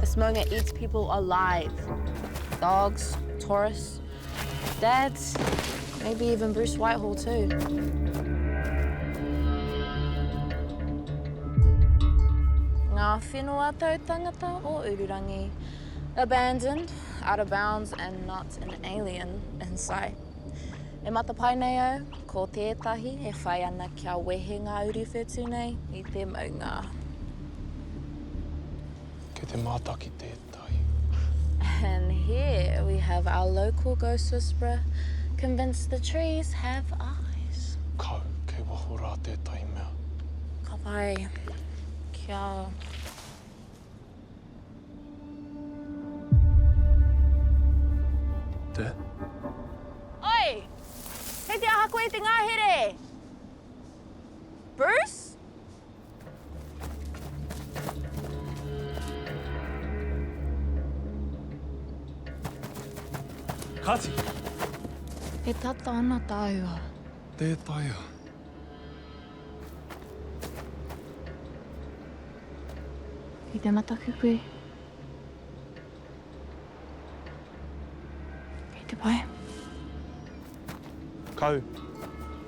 This maunga eats people alive. Dogs, tourists, dads, maybe even Bruce Whitehall too. Ngā whenua tautangata o Ururangi. Abandoned, out of bounds and not an alien in sight. E matapae nei au, ko tētahi e whai ana kia wehe ngā uri whetū nei i te maunga. Kei te mātaki tētahi. And here we have our local ghost whisperer convinced the trees have eyes. Kau, kei waho rā tētahi mea. Ka pai. Kia. Te. Oi! Kei te aha koe i te ngahere? Bruce? Kati! E tata ana tāua. Tē taea. Kei te mataku koe. Kei te pai. Kau.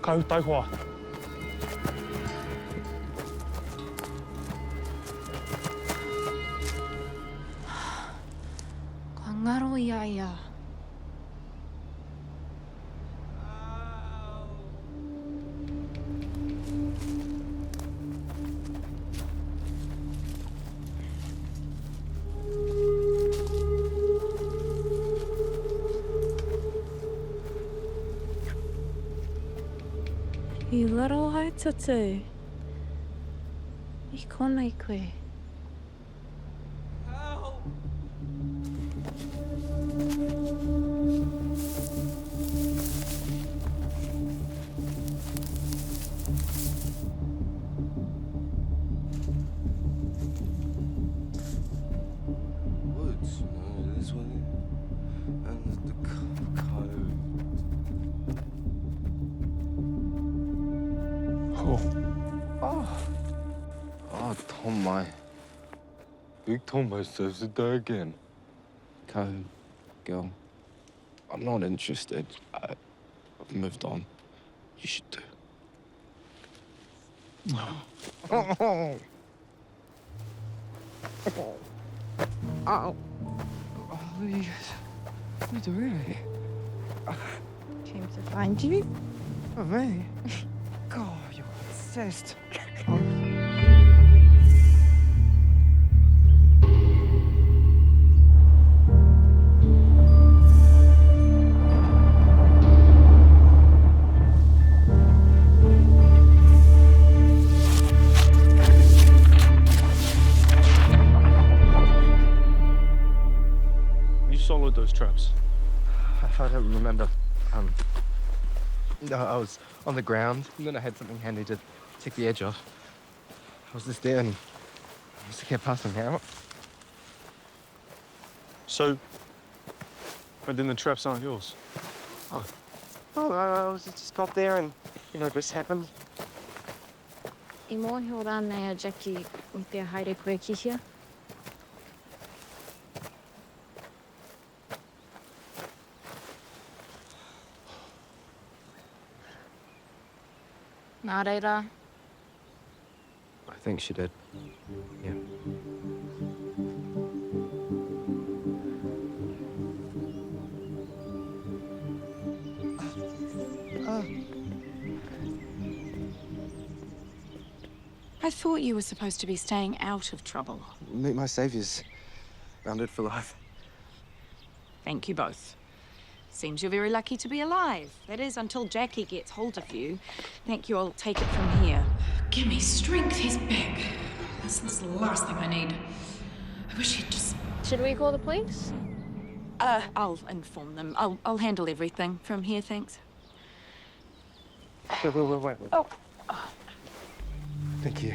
Kau tauhoa. Kua ngaro i a ia. I raro haututū. I konei koe. Woods, you know, this one, and the code. Oh. Oh. Oh, Tom, my. Big Tom serves the day again. Go, girl. I'm not interested. I, I've moved on. You should too. Oh. Oh. What are you, what are you doing? Came to find you. Oh, me? God, you're obsessed. You soloed those traps. I don't remember. Um, no, I was on the ground, and then I had something handy to take the edge off. I was just there and I just kept passing out. So, but then the traps aren't yours? Oh. Oh, I, I was just got there and, you know, this happened. I mōhio rānei a Jackie me te haere koe ki hea? Nā reira. I think she did. Yeah. I thought you were supposed to be staying out of trouble. Meet my saviors. Bounded for life. Thank you both. Seems you're very lucky to be alive. That is, until Jackie gets hold of you. Thank you, I'll take it from here. Give me strength, he's back. This is the last thing I need. I wish he'd just... Should we call the police? Uh, I'll inform them. I'll, I'll handle everything from here, thanks. Wait, wait, wait, wait. Oh. Thank you.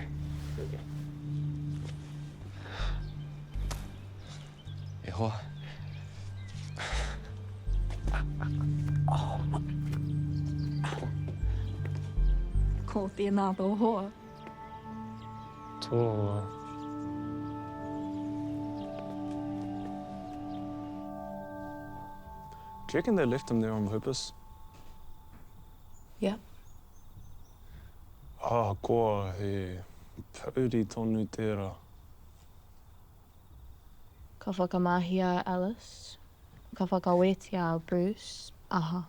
E hoa. Oh. Ko tēnā tō hoa. Tō hoa. Do you reckon they left him there on purpose? Yep. Ahakoa he pouri tonu tērā. Ka whakamahia a Alice, ka whakawetia a Bruce, aha,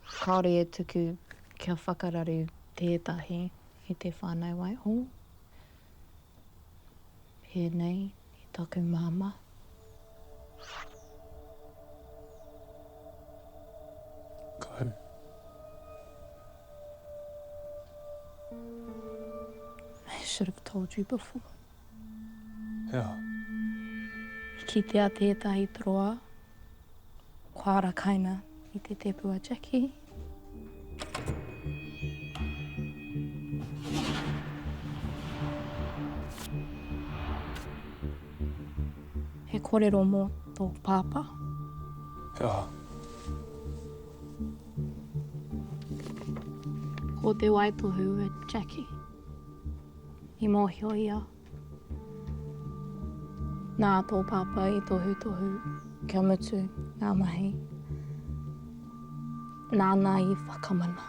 kāore e tuku kia whakararu tētahi i te whānau Whitehall. Pēnei i taku māmā. Kahu. I should have told you before. He aha? I kitea tētahi toroa kua arakaina i te tepu a Jackie. He korero mō tō pāpā. He aha? Ko te waitohu a Jackie. I mōhio ia. Nā tō pāpā i tohutohu kia mutu ngā mahi. Nāna i whakamana.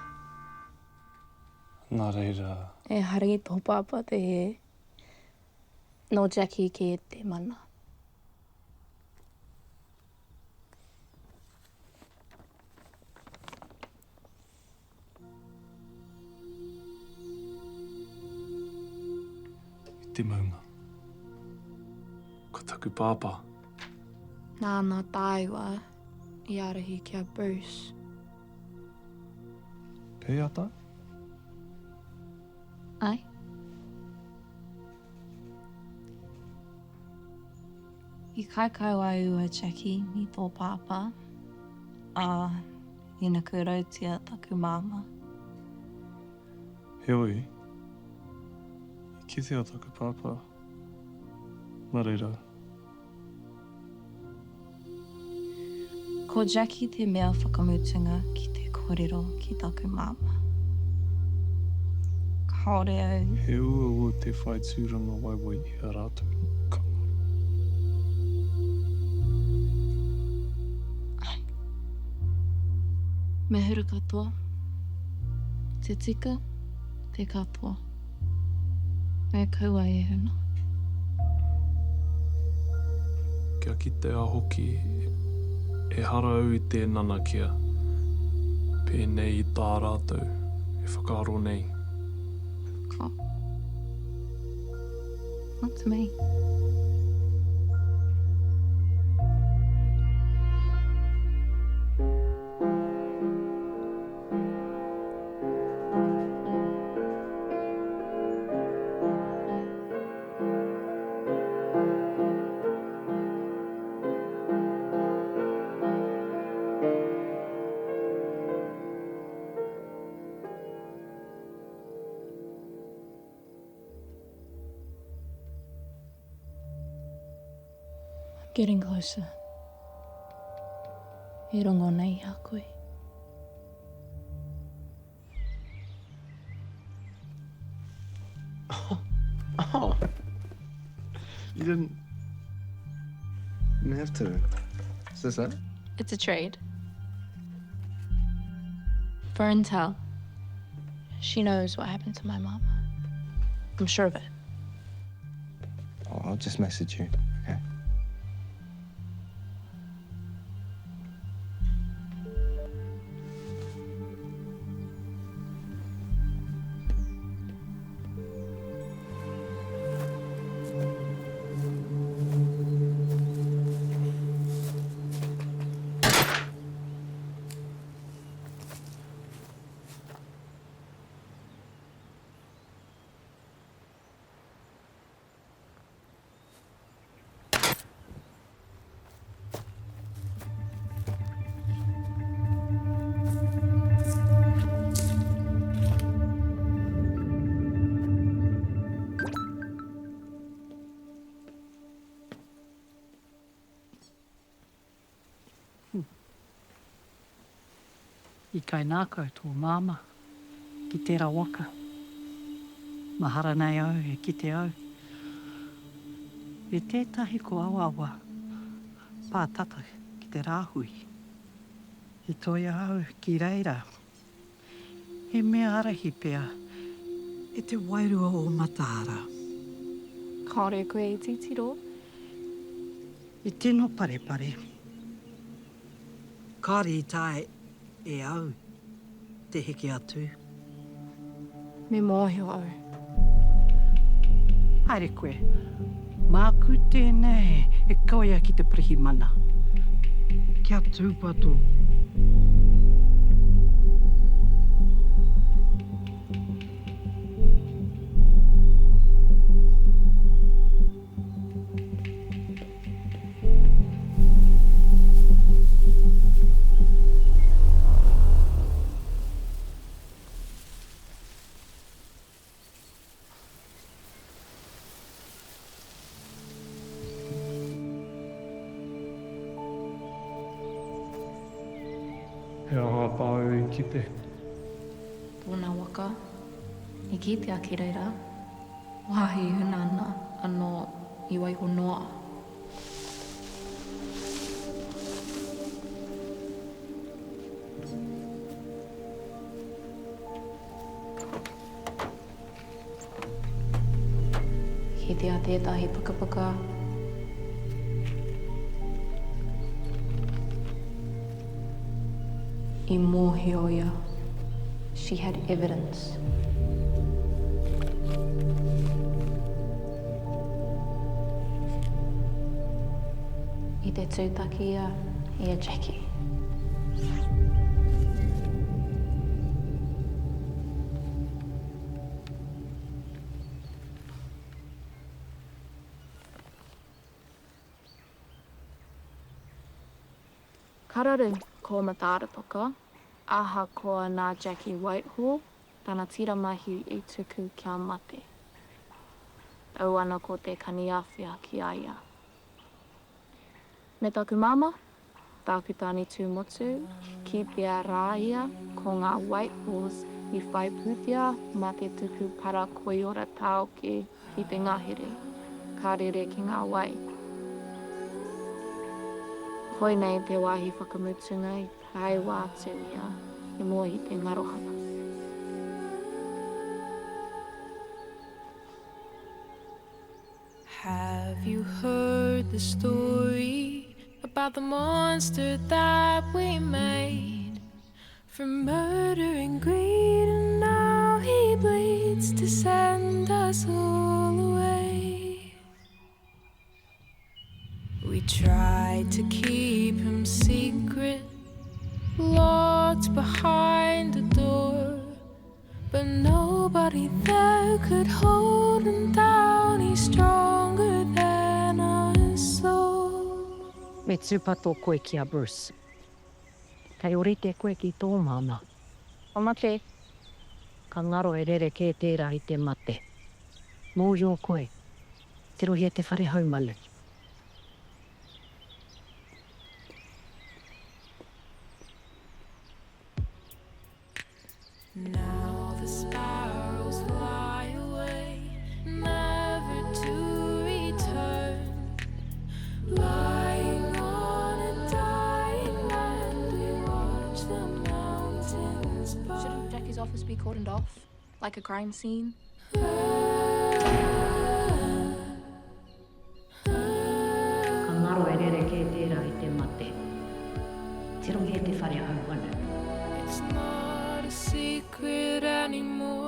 Nā reira. Ehara i tō pāpā te hē. Nō Jackie kē te mana. I te maunga. Ko taku pāpā. Nāna tāua i ārahi ki a Bruce. Pēhea tā? Āe. I kaikau au a Jackie i tō pāpā, ā, i nukurautia taku māmā. Heoi, i kitea taku pāpā, nā reira. Ko Jackie te mea whakamutunga ki te kōrero ki taku māmā. Kāore au. He uaua te whai tūranga waiwai i a rātou ka ngaro. Ai. Me hura katoa. Te tika, te katoa. Me kaua e huna. Kia kitea hoki, ehara au i te nanakia, pēnei i tā rātou e whakaaro nei. Ka. Not to me. I'm getting closer. E rongo nei a koe. Oh. You didn't... Didn't have to. Is this it? It's a trade. For intel. She knows what happened to my mama. I'm sure of it. Oh, I'll just message you, okay? I kainākau tō māmā ki tērā waka. Mahara nei au e kite au i tētahi kōawaawa pātata ki te rāhui. I toe ahau ki reira. He mea ārahi pea e te wairua o Mataara. Kāore koe i titiro. I tino parepare. Kāore i taea e au te heke atu. Me mōhio au. Haere koe. Māku tēnei e kawea ki te pirihimana. Kia tūpato. He aha tāu i kite? Tōna waka i kitea ki reira, wāhi huna ana anō i waiho noa. Kitea tētahi pukapuka. I mōhio ia. She had evidence. I te tūtaki ia i a Jackie. Ka raru ko Mataara Toka, ahakoa nā Jackie Whitehall tana tira mahi i tuku kia mate. Tau ana ko te kaniawhea ki a ia. Me taku māmā, tāku tāne tūmotu, kitea rā ia ko ngā Whitehall's i whai pūtea mā te tuku para koiora tāoke ki te ngahere, ka rere ki ngā wai. Koinei te wāhi whakamutunga i taraiwa atu ia i mua i te ngarohanga. Have you heard the story about the monster that we made? For murder and greed, and now he bleeds to send us all away. We tried to keep him secret, locked behind a door. But nobody there could hold him down, he's stronger than us all. Me tūpato koe ki a Bruce. Kei orite koe ki tō māmā. Ka mate. Ka ngaro e rerekē tērā i te mate. Mōhio koe. Tirohia te whare haumalu. Now the sparrows fly away, never to return. Lying on a dying land, we watch the mountains burn. Shouldn't Jackie's office be cordoned off? Like a crime scene? Ka ngaro e rerekē tērā i te mate. Tirohia te whare hauwanu. It's not a secret anymore.